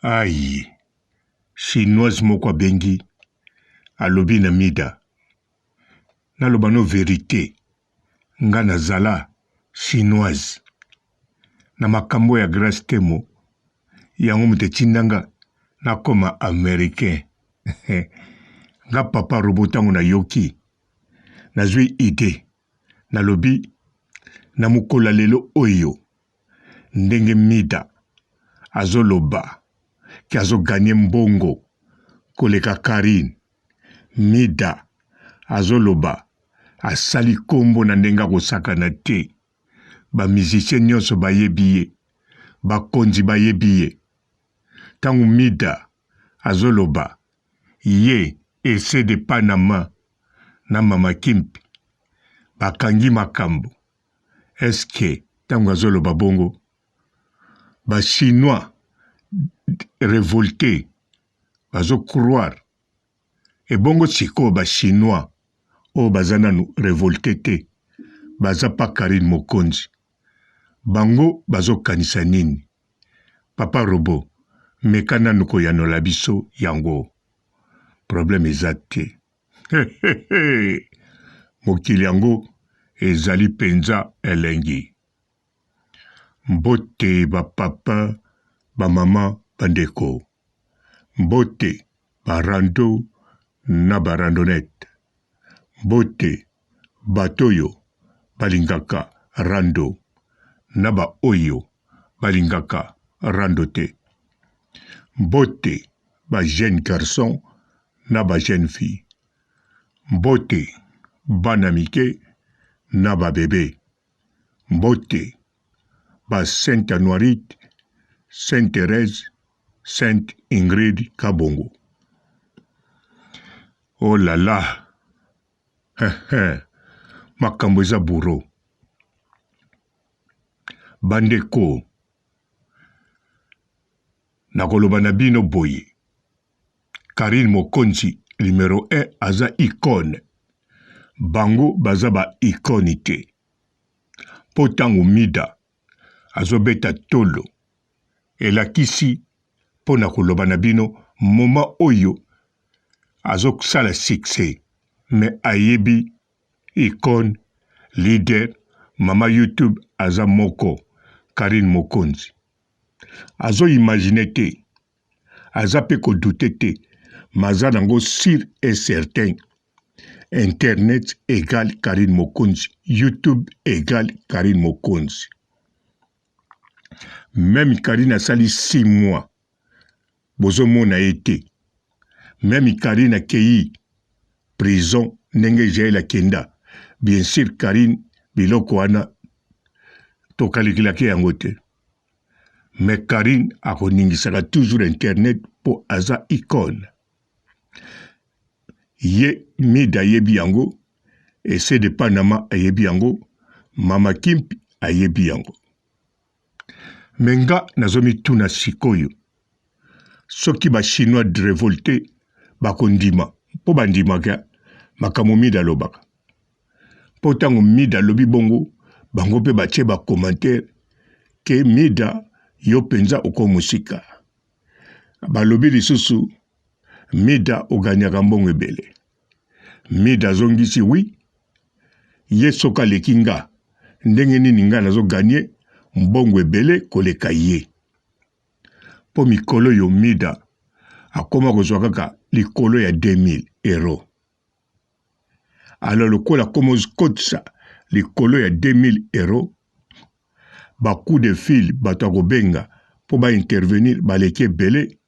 Aïe, chinoise moko abengi alobi na Mida, naloba no verite, nga nazala chinoise na makambo ya Grace Temo, yango moto etinda nga nakoma americain. Nga papa robot ntango nayoki nazwi idee, nalobi na mokolo ya lelo oyo ndenge Mida azoloba ke azo gagner mbongo koleka Carine, Mida azoloba asali kombo na ndenge akosakana te, ba musiciens nionso bayebi ye, bakonzi bayebi ye. Tango Mida azoloba ye ese de Panama na Mama Kimpi bakangi makambo, est ce que tango azoloba bongo ba chinois revolte bazo croire? Ebongo sikoyo ba chinois oyo baza nanu revolte te baza pa Carine Mokonzi bango bazo kanisa nini? Papa robot meka nanu koyanola biso yango problème eza te. Mokili yango ezali penza elengi. Mbote ba papa, ba mama, ba ndeko. Mbote ba rando na ba randonnette. Mbote bato oyo balingaka rando na ba oyo balingaka rando te. Mbote ba jeunes garçons na ba jeunes filles. Mbote bana mike na ba bebe. Mbote ba Sainte Anuarite, Sainte Therèse, Sainte Ingrid Kabongo. Oh la la! Makambo eza bourreau. Bandeko, nakoloba na bino boye. Carine Mokonzi numero 1 aza icone bango baza ba icone te po tango Mida azobeta tolo elakisi po na koloba na bino moment oyo azosala succès mais ayebi icone leader mama YouTube aza moko Carine Mokonzi azo imagine te Aza pe ko douter te mais aza nango sur et certain internet egal Carine Mokonzi, YouTube egal Carine Mokonzi. Meme Carine asali 6 mois bozomona ye te. Meme Carine akeyi prison ndenge Jael akenda, bien sur Carine biloko wana tokalikilaki yango te. Mais Carine akoningisaka toujours internet po aza icone. Ye Mida ayebi yango, Ese de Panama ayebi yango, Mama Kimpi ayebi yango. Mais nga nazomituna sikoyo soki ba chinois revolte bakondima mpo bandimaka makambo Mida alobaka. Mpo ntango Mida alobi bongo, bango mpe batie ba commentaire ke Mida yo mpenza oko mosika. Balobi lisusu Mida oganyaka mbongo ebele. Mida azongisi oui, ye soki aleki nga ndenge nini nga nazo gagner mbongo ebele koleka ye. Mpo mikolo oyo Mida akoma kozwa kaka likolo ya 2000 euros. Alors lokola akoma kotisa likolo ya 2000 euros, ba coup de fil bato ya kobenga mpo ba intervenir baleki ebele,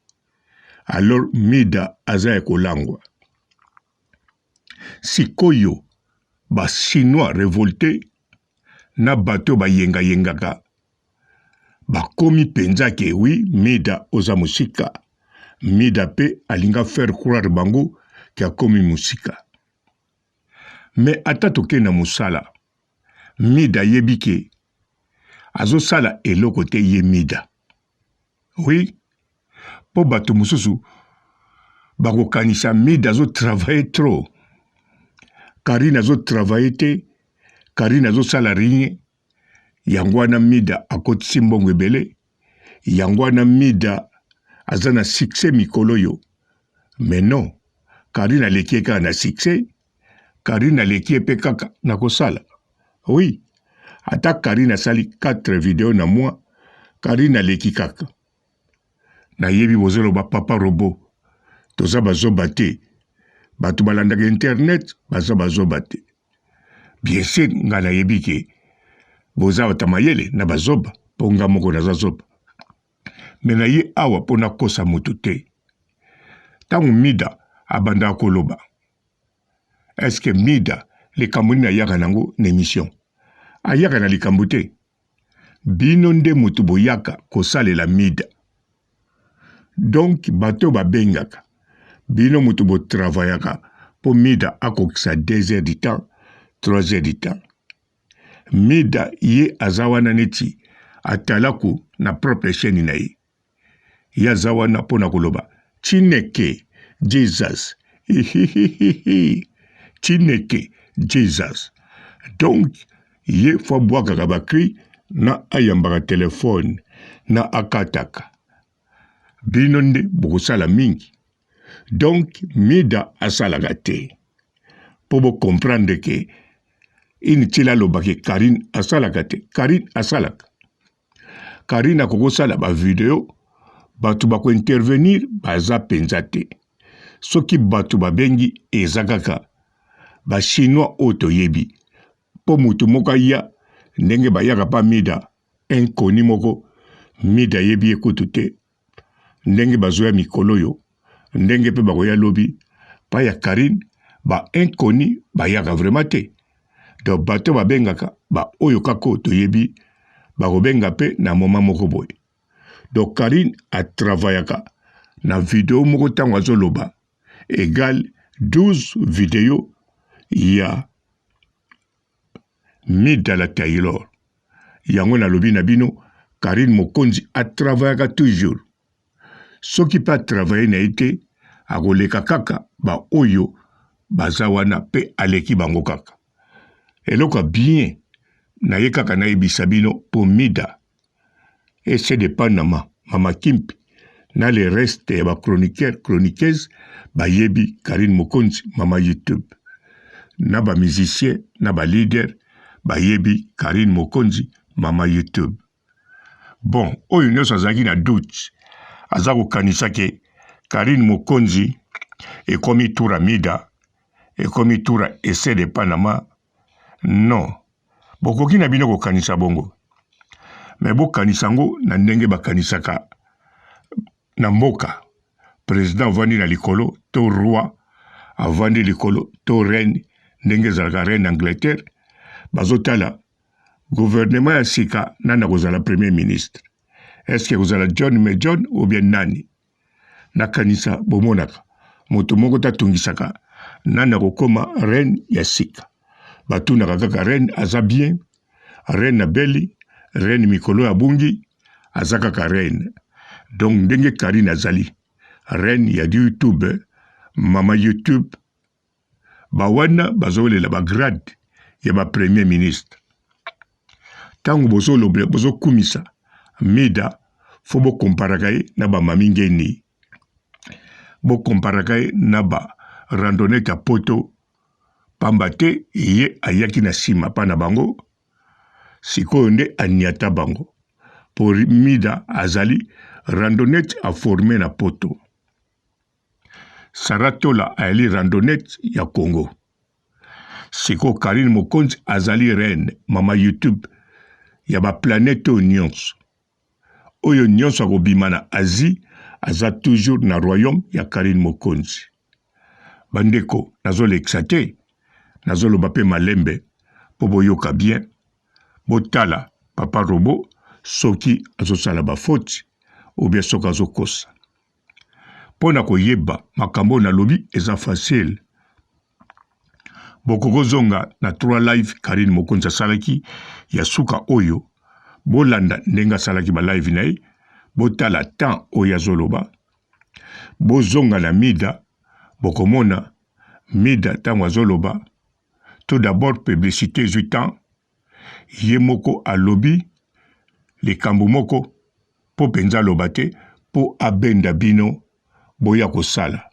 alors Mida aza ya kolangwa. Sikoyo ba chinois revolte na bato bayengayengaka bakomi mpenza ke oui Mida oza mosika. Mida pe alinga faire croire bango ke akomi mosika. Mais ata toke na mosala, Mida ayebi ke azosala eloko te ye Mida. Oui, po bato mosusu bakokanisa Mida azo travailler trop. Carine azo travailler te, Carine azosala rien. Yango wana Mida akotisi mbongo ebele. Yango wana Mida aza na succès mikolo oyo. Mais non, Carine aleki ye kaka na succès, Carine aleki ye mpe kaka na kosala. Oui, ata Carine asali 4 video na mois, Carine aleki kaka. Nayebi bozoloba papa robot, toza bazoba te. Bato balandaka internet baza bazoba te. Bien sûr nga nayebi ke boza bata mayele na bazoba, mpo nga moko naza zoba. Me naye awa mpo nakosa moto te. Ntango Mida abandaka koloba, est-ce que Mida likambo nini ayaka nango na emission? Ayaka na likambo te. Bino nde moto boyaka kosalela Mida. Donc bato babengaka bino moto botravayaka mpo Mida akokisa 2 heures du temps, 3 heures du temps. Mida ye aza wana neti atalaku na propre chaîne na ye. Ye aza wana mpo na koloba Chineke Jesus ihihihihi Chineke Jesus. Donc ye fo abwakaka ba cri na ayambaka telefone na akataka. Bino nde bokosala mingi. Donc Mida asalaka te. Po bo comprendre ke inutile aloba ke Carine asalaka te. Carine asalaka. Carine akokosala ba video bato bako intervenir baza penza te. Soki bato babengi eza kaka ba chinois oyo toyebi. Po moto moko aya ndenge bayaka pa Mida inconnu moko Mida ayebi ye kutu te ndenge bazoya mikolo oyo ndenge pe bakoya lobi pa ya Carine ba inconnu bayaka vraiment te donc bato babengaka ba oyo kaka oyo toyebi bakobenga pe na moment moko boye donc Carine atravayaka na video moko ntango azoloba egal 12 video ya Mida la Taylor. Yango nalobi na bino Carine Mokonzi a travaillaka toujours. Soki pe a travailler na ye te akoleka kaka ba oyo baza wana pe aleki bango kaka. Eloko ya bien naye kaka nayebisa bino po Mida Ese de Panama, Mama Kimpi na le reste ya ba chroniqueurs chroniqueuses bayebi Carine Mokonzi mama YouTube na ba musiciens na ba leaders bayebi Carine Mokonzi mama YouTube. Bon, oyo nyonso azalaki na doute aza kokanisa ke Carine Mokonzi ekomi tour Mida, ekomi tour Ese de Panama. Non, bokoki na bino kokanisa bongo, me bokanisa yango na ndenge bakanisaka na mboka. President avandi na likolo to roi avandi likolo to reine, ndenge ezalaka reine Angleterre, bazotala gouvernement ya sika nani akozala premier ministre, est-ce que ekozala John Mejon ou bien nani? Nakanisa bomonaka moto moko te atungisaka nani akokoma reine ya sika. Batunaka kaka reine aza bien, reine abeli, reine mikolo abungi, aza kaka reine. Donc ndenge Carine azali reine ya YouTube, mama YouTube, ba wana bazowelela ba grade ya ba premier ministre. Tango bozolobela bozokumisa Mida, fo bokomparaka ye na ba mami ngeni, bokomparaka ye na ba randonnette ya poto, pamba te ye ayaki na nsima pa na bango, sikoyo nde aniata bango po Mida azali randonnette aforme na poto. Sarah Tola ayali randonnette ya Congo. Sikoyo Carine Mokonzi azali reine mama YouTube ya ba planète oyo nyonso. Oyo nyonso akobima na Asie aza toujours na royaume ya Carine Mokonzi. Bandeko nazolekisa te, nazoloba pe malembe po boyoka bien. Botala papa robot soki azosala ba faute ou bien soki azokosa. Mpo na koyeba makambo oyo nalobi eza facile. Bokoki kozonga na 3 live Carine Mokonzi asalaki ya suka oyo, bolanda ndenge asalaki ba live na ye, botala temps oyo azoloba, bozonga na Mida, bokomona Mida ntango azoloba, tout d'abord publicité ezwi temps, ye moko alobi likambo moko mpo mpenza aloba te. mpo abenda bino boya kosala.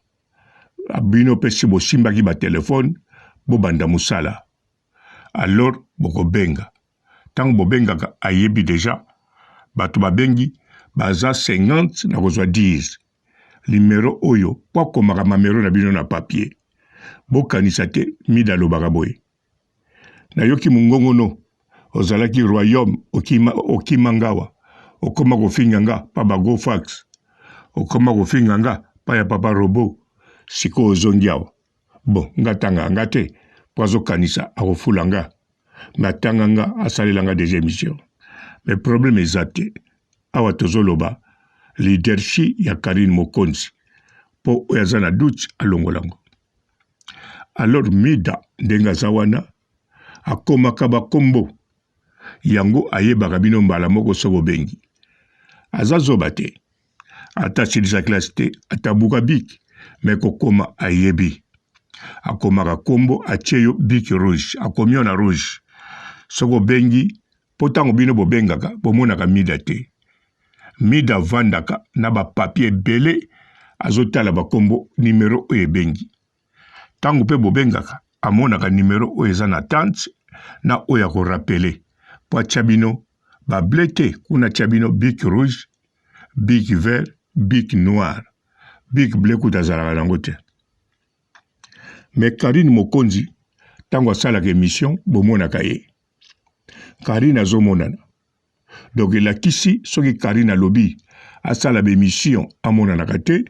Bino mpe si bosimbaki ba telephone bobanda mosala. Alors bokobenga. Tango bobengaka ayebi dejà bato babengi baza 50 nakozwa 10. Numero oyo mpo akomaka mamero na bino na papier. Bokanisa te Mida alobaka boye. Nayoki mongongo no ozalaki royaume okima, okima ngawa okoma kofinga nga pa ba go fax okoma kofinga nga pa ya papa robot sikoyo ozongi awa bon nga tanga nga te po azokanisa akofula nga me atanga nga asalela nga deja emission me problème eza te awa tozoloba leadership ya Carine Mokonzi po oyo aza na doute alongola yango Alors Mida ndenge aza wana akomaka ba kombo yango ayebaka bino mbala moko soki obengi. Aza zoba te. Ata asilisa classe te, ata abuka bic mais kokoma ayebi. Akomaka kombo atie yo bic rouge, akomi yo na rouge. Soki obengi po tango bino bobengaka bomonaka Mida te. Mida avandaka na ba papier ebele azotala ba kombo numero oyo ebengi. Tango pe bobengaka amonaka numero oyo eza na attente na oyo ako rappeler po atia bino ba bleu te kuna atia bino bic rouge, bic vert, bic noir. Bic bleu kutu azalaka nango te. Mais Carine Mokonzi tango asalaka emission bomonaka ye. Carine azomonana. Donc elakisi soki Carine alobi asala ba emission amonanaka te.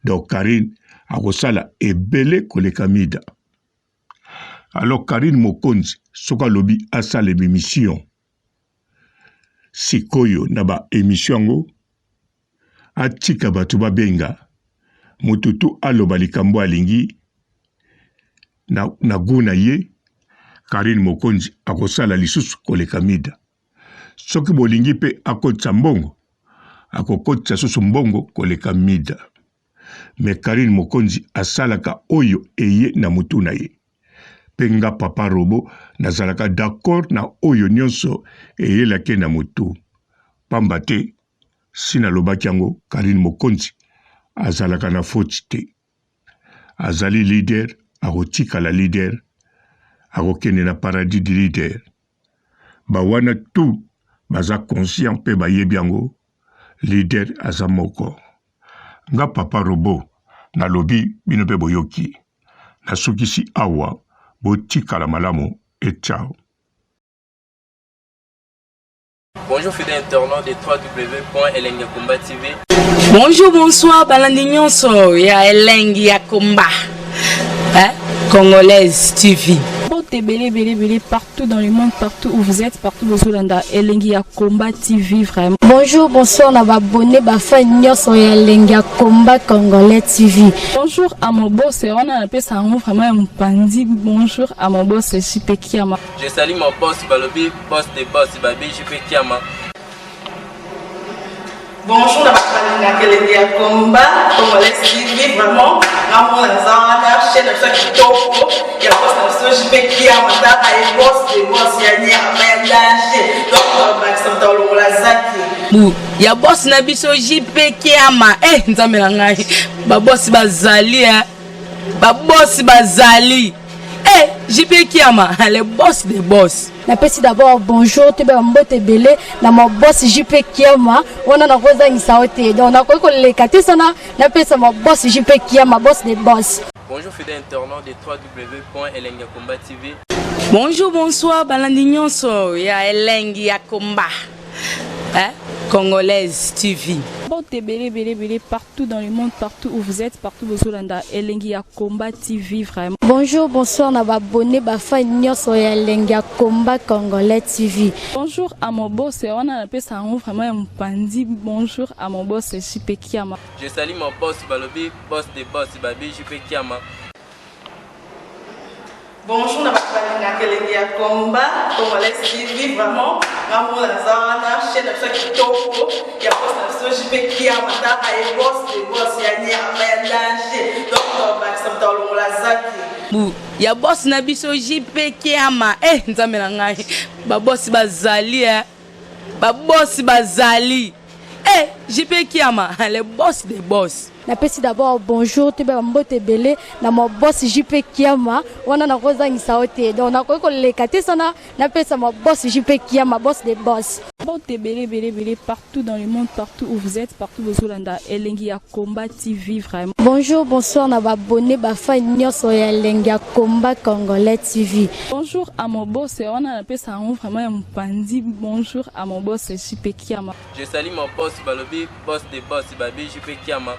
Donc Carine akosala ebele koleka Mida. Alors Carine Mokonzi soki alobi asala emission sikoyo na ba emission yango atika bato babenga moto tu aloba likambo alingi na, na gout na ye Carine Mokonzi akosala lisusu koleka Mida. Soki bolingi pe akotisa mbongo, akokotisa susu mbongo koleka Mida. Mais Carine Mokonzi asalaka oyo eye na mutu na ye. Pe nga papa Robot nazalaka d'accord na oyo nionso eyelaki ye na mutu. Pamba te si nalobaki yango Carine Mokonzi azalaka na faute te. Azali leader, akotikala leader, akokende na paradis du leader. Ba wana tout baza conscient pe bayebi yango, leader aza moko. Nga papa robot nalobi bino pe boyoki. Nasukisi awa, botikala malamu et ciao. Bonjour fidèles internautes de www.elengiyakomba TV. Bonjour, bonsoir, balandi nyonso ya Elengi ya Komba. Hein? Congolaise TV. Mbote ebele ebele ebele partout dans le monde partout où vous êtes partout bozolanda elengi ya combat TV vraiment. Bonjour, bonsoir na ba abonné ba fan nyonso ya elengi ya combat congolais TV. Bonjour à mon boss wana napesa yango vraiment ya mopanzi bonjour à mon boss JP Kiama. Je salue mon boss balobi boss de boss babi JP Kiama. Bonjour na bato balingaka elengi ya combat congolais TV vraiment ngamona naza wana chaîne na biso ya kitoko ya boss na biso JP Kiama tala ye boss de boss ya nyama ya danger donc bakisa moto alongola zaki bu ya boss na biso JP Kiama eh nzambe na ngai ba boss bazali eh ba boss bazali eh JP Kiama le boss de boss napesi d'abord bonjour toyeba mbote ebele na ma boss JP Kiama wana nakozangisa yo te donc nakoki koleka te sana napesa ma boss JP Kiama boss de boss. Bonjour fidèle internaute de www.elengiyakomba TV. Bonjour, bonsoir, balandi nyonso ya Elengi ya Komba. Hein? Congolaise TV. Mbote ebele ebele ebele partout dans le monde partout où vous êtes partout bozolanda elengi ya combat TV vraiment. Bonjour, bonsoir na ba abonné ba fan nyonso ya elengi ya combat congolais TV. Bonjour à mon boss wana napesa yango vraiment ya mopanzi bonjour à mon boss JP Kiama. Je salue mon boss balobi boss de boss babi JP Kiama. Bonjour na bato balingaka elengi ya combat congolais TV vraiment ngamona naza wana chaîne na biso ya kitoko ya boss na biso JP Kiama tala ye boss de boss ya nyama ya danger donc bakisa moto alongola zaki bu ya boss na biso JP Kiama eh nzambe na ngai ba boss bazali eh ba boss bazali. Eh, JP Kiama, le boss des boss. Napesi d'abord bonjour, toyeba bambote ebele na ma boss JP Kiama. Wana nakozangisa yo te, donc nakoki koleka te sana napesa ma boss JP Kiama, boss de boss. Mbote ebele ebele ebele partout dans le monde, partout où vous êtes, partout bozolanda Elengi ya Combat TV vraiment. Bonjour, bonsoir na baabonnés, bafans nyonso ya Elengi ya Combat Congolais TV. Bonjour à mon boss, wana napesa yango vraiment ya mopandi. Bonjour à mon boss JP Kiama. Je salue mon boss balobi boss de boss babi JP Kiama.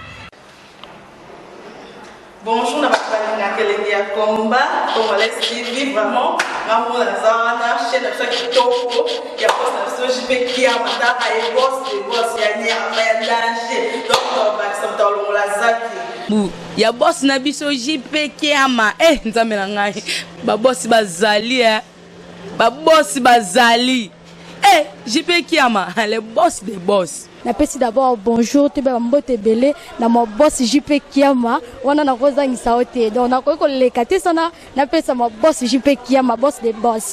Bonjour na bato balingaka Elengi ya Combat Congolais TV. Vraiment, nga moko naza wana, chaîne na biso ya kitoko ya boss na biso JP Kiama. Taka ye, boss de boss ya nyama ya danger. Donc bakisa moto alongola zaki. Bu ya boss na biso JP Kiama. Eh, nzambe na ngai, babosi bazali, eh. Babosi bazali. Eh, JP Kiama, le boss des boss. Napesi d'abord bonjour, toyeba bambote ebele na ma boss JP Kiama. Wana nakozangisa yo te, donc nakoki koleka te sana napesa ma boss JP Kiama, boss de boss.